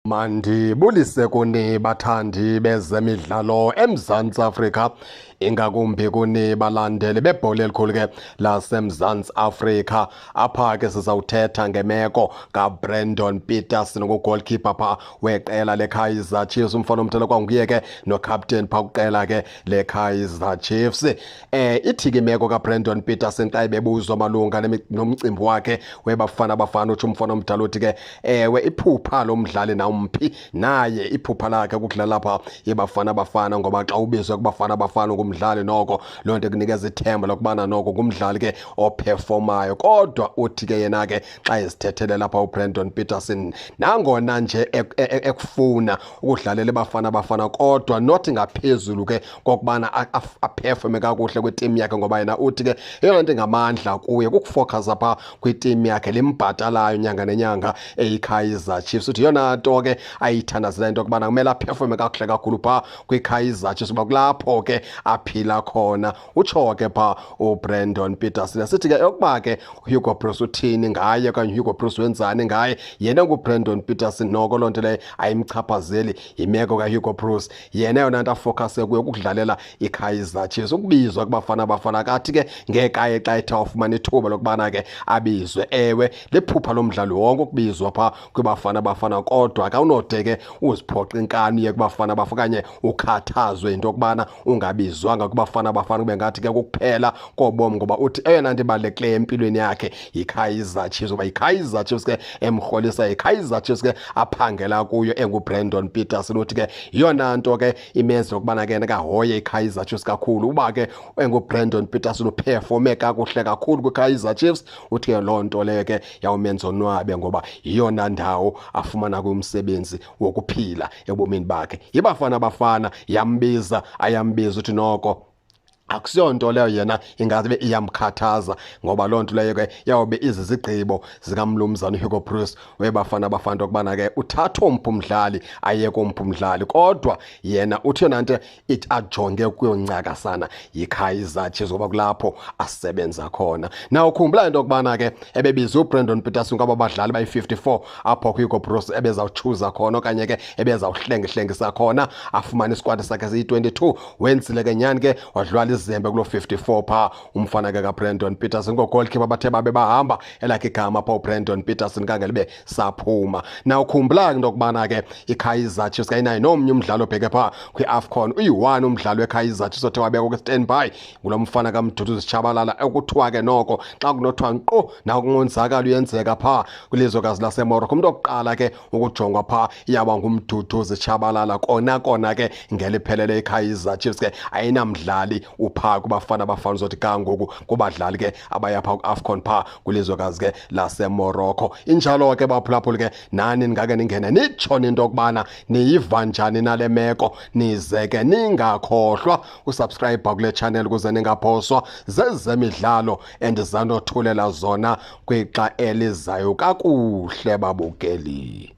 Mandibulise kuni bathandi bezemidlalo eMzantsi Afrika, ingakumbi kuni balandeli bebhola elikhulu ke laseMzantsi Afrika. Apha ke sizawuthetha ngemeko kaBrandon Petersen, ngugoalkeeper pha weqela leKaizer Chiefs. Umfana omdala kwanguye ke nocaptain pha kuqela ke leKaizer Chiefs. Ithi ke imeko kaBrandon Petersen xa ebebuzwa malunga nomcimbi wakhe weBafana Bafana, utsho umfana omdala uthi ke ewe, iphupha lomdlali nawumphi naye iphupha lakhe kukudlala pha iBafana Bafana, ngoba xa ubizwe kuBafana Bafana ngumdlali noko loo nto ikunikeza ithemba lokubana noko ngumdlali ke operformayo. Kodwa uthi ke yena ke xa ezithethelela pha uBrandon Petersen, nangona nje ekufuna ukudlalela iBafana Bafana, kodwa not ngaphezulu ke kokubana aperforme kakuhle kwitimu yakhe, ngoba yena uthi ke eyona nto ingamandla kuye kukufocusa pha kwitimu yakhe limbhatalayo nyanga nenyanga eyiKaizer Chiefs. Uthi yeyona nto ke ayithandazela into yokubana kumele aperforme kakuhle kakhulu pha kwiKaizer Chiefs, kuba kulapho ke aphila khona, utsho ke pha uBrandon Petersen. Sithi ke yokuba ke uHugo Broos uthini ngaye okanye uHugo Broos wenzani ngaye yena nguBrandon Petersen, noko loo nto leyo ayimchaphazeli yimeko kaHugo Broos. Yena yona nto afocuse kuyo kukudlalela iKaizer Chiefs. Ukubizwa kuBafana Bafana kathi ke ngeke aye xa ethe wafumana ithuba lokubana ke abizwe. Ewe, liphupha lomdlali wonke ukubizwa pha kwiBafana Bafana, kodwa akawunode ke uziphoxe inkani uye kuBafana Bafana okanye ukhathazwe into yokubana ungabizwanga kuBafana Bafana kube ngathi ke kukuphela kobomi, ngoba uthi eyona nto ibalulekileyo empilweni yakhe yiKaizer Chiefs, ngoba yiKaizer Chiefs ke emrholisa, yiKaizer Chiefs ke aphangela kuyo enguBrandon Petersen. Uthi ke yiyona nto ke imenza ukubana ke kahoye iKaizer Chiefs kakhulu, uba ke enguBrandon Petersen uperforme kakuhle kakhulu kwiKaizer Chiefs, uthi ke loo nto leyo ke yawumenza onwabe, ngoba yiyona ndawo afumana kuyo umsebenzi wokuphila ebomini bakhe. IBafana Bafana yambiza ayambiza, uthi noko akusiyonto leyo yena ingathi iyamkhathaza, ngoba loo nto leyo ke yawube izizigqibo zikamlumzana uHugo Broos weBafana Bafana okubana ke uthatha umphi umdlali aye komphi umdlali. Kodwa yena uthi yona nto ithi ajonge kuyo ncakasana yiKaizer Chiefs, ngoba kulapho asebenza khona. Na ukhumbula into yokubana ke ebebiza uBrandon Petersen kwaba badlali bayi-54 apho Hugo Broos ebezawuchuza khona okanye ke ebezawuhlengihlengisa khona afumane isikwadi sakhe siyi-22. Wenzile ke nyhani ke, wadlala izembe kulo 54 pha umfana ke kaBrandon Petersen. Ngogoalkeeper bathe babe bahamba, elakhe igama pha uBrandon Peterson kange libe saphuma. Na ukhumbula into yokubana ke iKaizer Chiefs kayinayo nomnye umdlalo obheke pha kwi-AFCON. Uyi-1 umdlalo weKaizer Chiefs othe wabekwa kwi-standby, ngulo mfana kaMduduzi Tshabalala, ekuthiwa ke noko xa kunothiwa nkqu nakungonzakala uyenzeka pha kwilizwekazi laseMorocco, umntu wokuqala ke ukujongwa pha iyaba nguMduduzi Tshabalala. Kona kona ke ngeliphelele iKaizer Chiefs ke ayinamdlali upha kuBafana Bafana uzothi kangoku kubadlali ke abaya pha ku-AFCON pha kwilizwekazi ke laseMorocco. Injalo ke baphulaphuli ke, nani ningake ningene nitsho into yokubana niyiva njani nale meko, nize ke ningakhohlwa usubscribe kule channel ukuze ningaphoswa zezemidlalo endizanothulela zona kwixa elizayo. Kakuhle babukeli.